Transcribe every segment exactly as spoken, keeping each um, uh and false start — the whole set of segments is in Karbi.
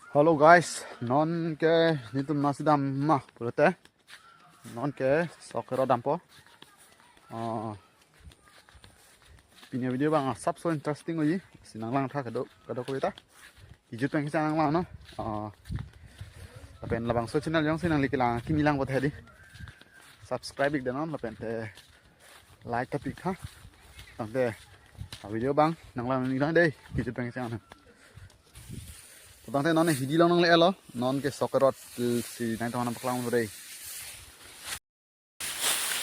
Hello guys, non ke netum nasi dam ma pulote. Non ke sok kerot dampo. Ah, pini video abang asapso interesting oji. Si nanglang tha kedo kedo ko ita. Kejut pen kecheng nanglangnon. Ah, lapen labangso channel jongsi nangli kelang kimi lang pot hedi. Subscribe ik denon lapen te like ta pik tha. Tangte a video abang nanglang ni lang dei. Kejut pen kecheng nang. Tangte non hidi along nangle-etlo, non ke sok kerot, eh, si nai tong nang paklang dei.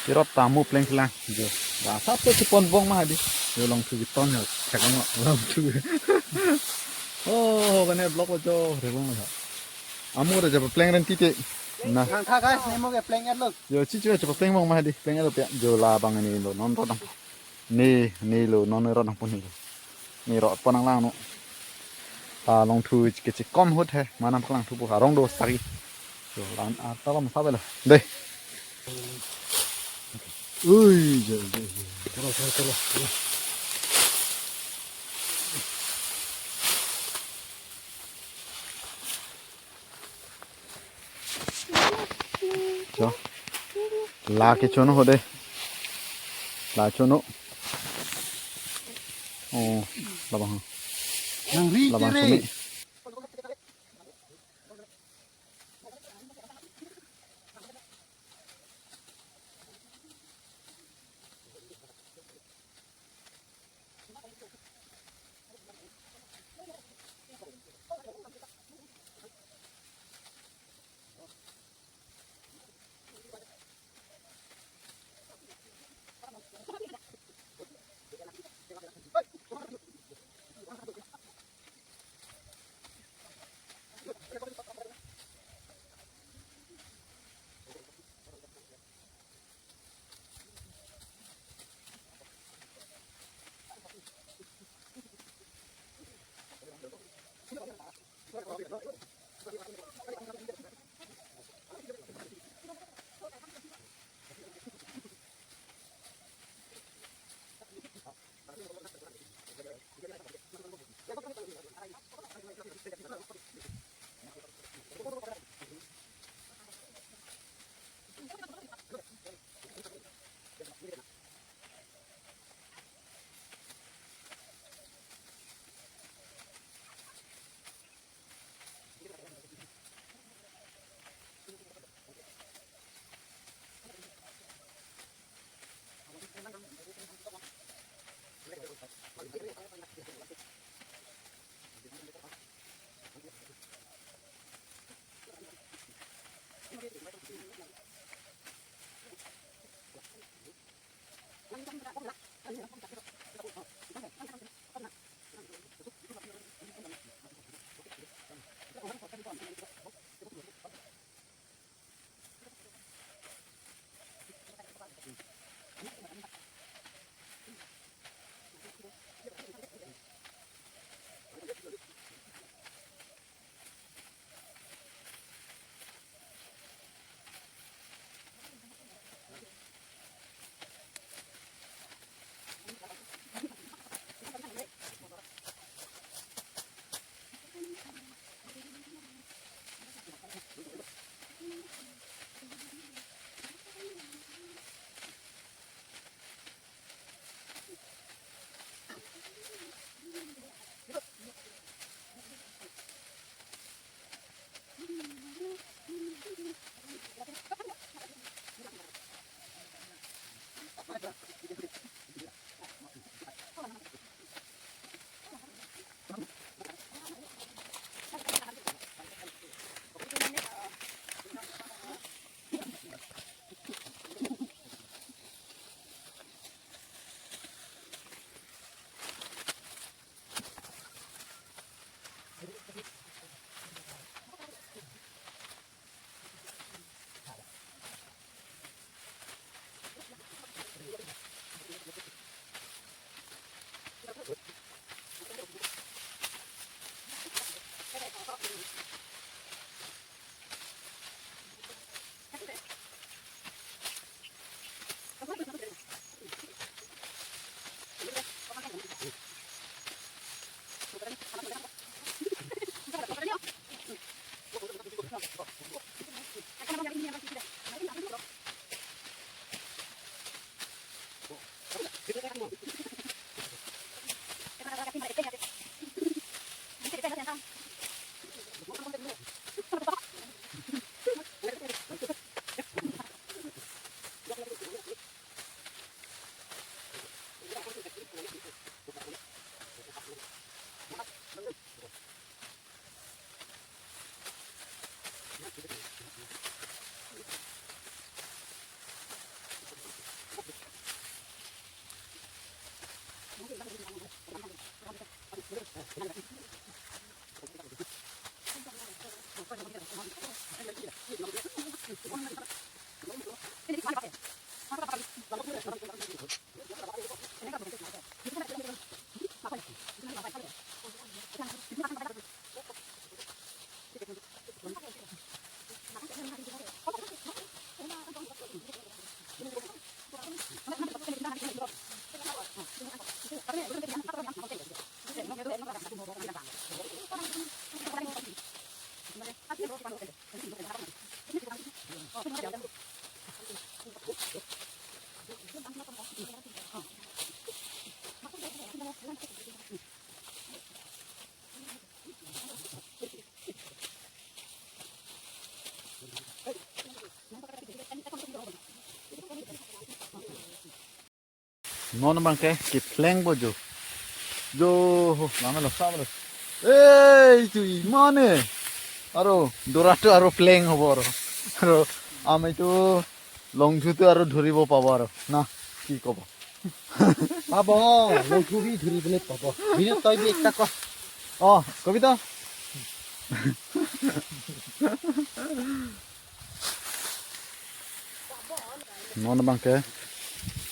Kerot ta mu plengplang jo. Ba asapso chepon bong ma hedi. Jo longthu keton jo. Thek long longthu. Oh, kane block lo jo, re bong lo. Amu re jo pleng ren tite. Na. Nang tha guys, ne mo ke pleng-etlo. Jo chichu jo pleng bong ma hedi, pleng-etlo pia. Jo labang ne lo, non rodang. Ne, ne lo, non rodang pon ne lo. Ne rot pon nanglangnon. Ta longthu kechekom ahut he, manam kelang thupo arong do sari. Jo lang, ah, ta lam sabe lo. Dei. Ui, jo, jo, jo. Chalo, chalo, chalo. Jo. La kechono ho dei. La chono. Oh, labang. Nang ri labang tere. Chono. Non abangke kepleng bo jo. Jo, ho, lame lo sab lo. Ei, tu imane. Aro, dora tu aro pleng hobo aro. Aro, amai tu longthu tu aro dhuribo pabo aro. Na, ki kobo? Pabo, longthu bi dhuribole pabo. Bini toi bi ekta ko. Oh, Kobita. Non abangke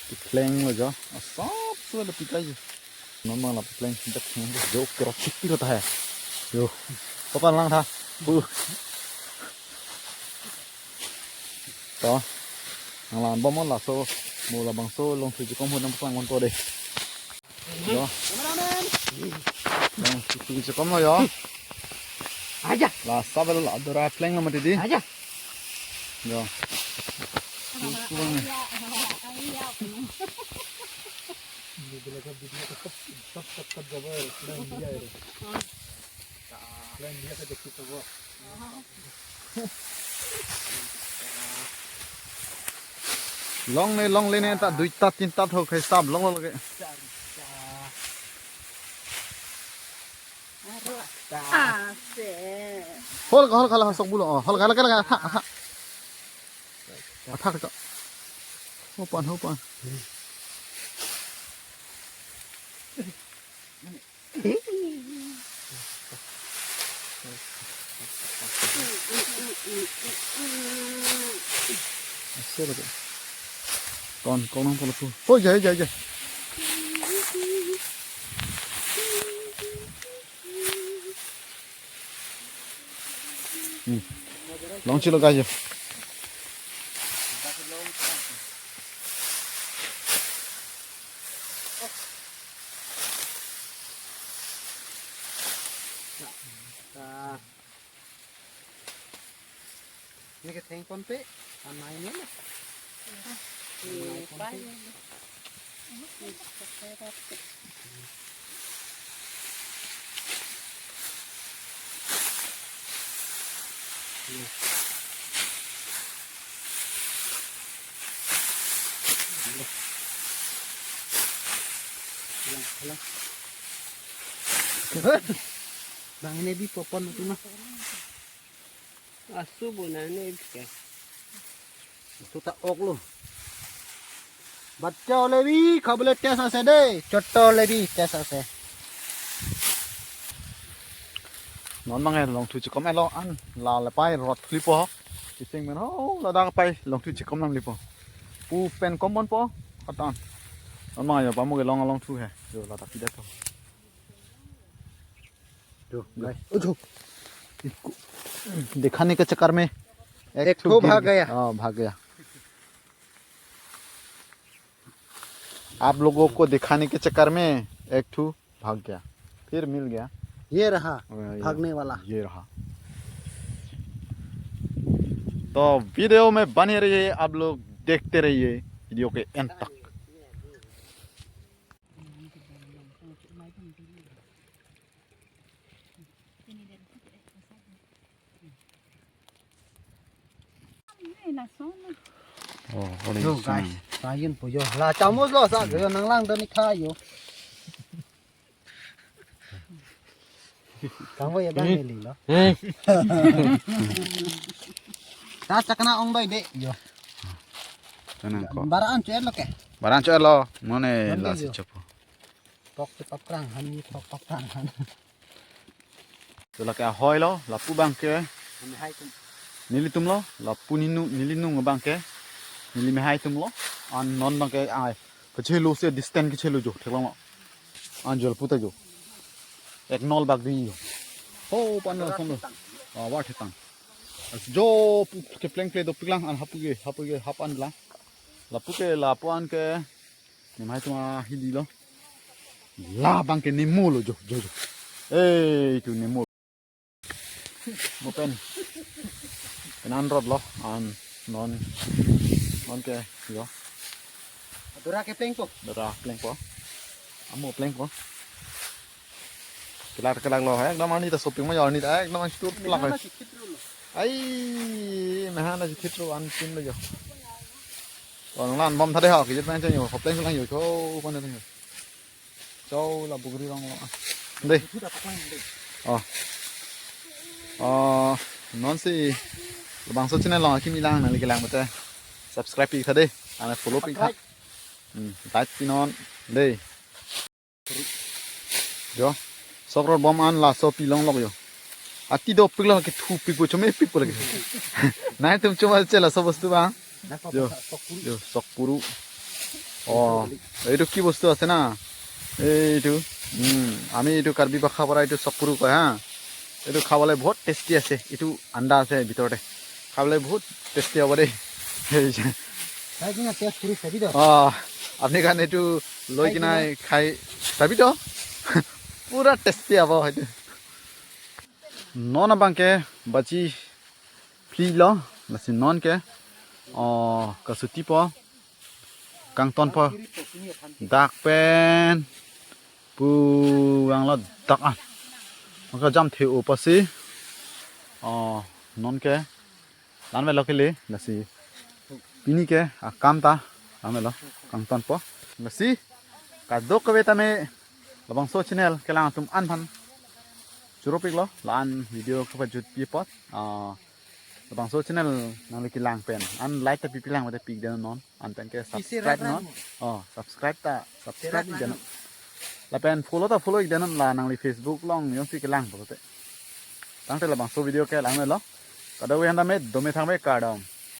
kepleng lo jo. Asap su ada pita jo. Non abang la pleng sejak sini jo kerot sipil ta hai. Yo. Papan lang tha. Bu. To. Nang lang bom laso. Mo labangso longthu chekom ho nang pasang kon to de. Yo. Nang longthu chekom lo yo. Aja. La sabel la dora pleng lo mati di. Aja. Yo. Kurang ni. Long ne, long le ne ta dui ta tin ta tho khai sab long lo ke. Ase. Hol ka, hol ka la sok bulo. Oh, hol ka la ka la ka. Athak, athak. Athak ka. Hopan, hopan. Ase lagi. Kon, kon nang polo tu. Oh, jai, jai, jai. Hmm. Long chilo guys. Ini ke theng ponpe, anai ni lah. Anai ponpe. Bang ini bi popon itu mah. Asu bona ne ke. Asu ta ok lo. Bachcha hole bhi khabole test ase de. Chotto hole bhi test ase. Non abang longthu chekom lo an la le pai rot phli po. Kising men ho ladak pai longthu chekom nam li po. Pu pen kom bon po. Katan. Non abang yo pamu ke long longthu he. Yo ladak pidat po. तो गाइस, ओ जो, दिखाने के चक्कर में एक एक ठो ठो गिर भाग गया। गया। हाँ, भाग गया। आप लोगों को दिखाने के चक्कर में एक ठो भाग गया, फिर मिल गया। ये रहा और ये, भागने वाला। ये रहा। तो वीडियो में बने रहिए, आप लोग देखते रहिए वीडियो के एंड तक। Oh, holy Yo, guys, sayin po yo. La chamus lo sa, yo nang lang dan ikha yo. Kang bo ya bang ni lo. Ta chakna ong doi de yo. Tanang ko. Baran chelo ke. Baran chelo. Mane la si chapo. Pok si paprang han ni pok paprang han. Chelo ke ahoi lo, lapu abang ke. Kami hai tum. Nelitum lo, lapu ninu, neli nung abang ke, neli mehai atum lo, an non abang ke ai, kachelo si distance kachelo jo, theklong lo. An jol puta jo. Ek nol bak ding jo. Ho, pan lo, som lo. Ah, wa thetang. As jo pu, kepleng ple dopik lang, an hapu ke, hapu ke, hap an lang. Lapu ke, lapu an ke, nemai tuma hidi lo. Labang ke nemo lo jo, jo, jo. Eh, itu nemo. Mo pen. Pen an rot lo, an non, non ke, jo. Dora keplengpo. Dora plengpo. Amo plengpo. Kelak kelak lo, ekdom arni ta soping ma jo, arni ta ekdom an tur kelak. Mehana si khitru lo. Ai, mehana si khitru an tin lo jo. Ong lan bom thade ho, kijit man cheng jo, kopleng lang jo, cho pan lang jo. Cho la bugri rong lo. Dei. Thu da paklang dei. Oh. Oh, non si Labangso channel along akimi lang nangli kelang mate. Subscribe pi tha dei. Ane follow pi tha. Hmm, like pi non. Dei. Jo. Sok ror bom an laso pi long lok jo. Ati dopik lo ke thupik po chome pik po lagi. Nangtum choma che laso bostu bang. Jo. Jo, sokpuru. Oh, এইটো কি বস্তু আছে না? এইটো, উম, আমি এইটো কাৰ্বি ভাষা পৰা এইটো চকপুৰু কয় হা। এইটো খাবলৈ বহুত টেষ্টি আছে। এইটো আন্দা আছে ভিতৰতে। খাবলৈ বহুত টেষ্টি হ'ব দেই। এই যে, খাই কিনে টেষ্ট কৰি চাবি তো। অ, আপুনি কাৰণে এইটো লৈ কিনে খাই চাবি তো। পুৰা টেষ্টি হ'ব সেইটো। Non abang ke baji phli lo, lasi non ke, oh, kasuti po, kangton po, dak pen, pu ang lo dak an. Maka jam the-o pasi, oh, non ke, lan velo kele, lasi, pini ke, akam ta, lan velo, kangton po, lasi, kadokave tame, Labangso channel kelang atum an aphan choro pik lo, la-an video kepajut pi apot. Ah, labangso channel nangli kelang pen an like ta pipi lang mate pik den non, an pen ke subscribe non. Oh, subscribe ta subscribe ik den non. Lapen follow ta follow ik den non, la nangli Facebook along jongsi kelang pulote. Tangte labangso video ke lang lo. Kadokave aphan tame dome thangve, kardom.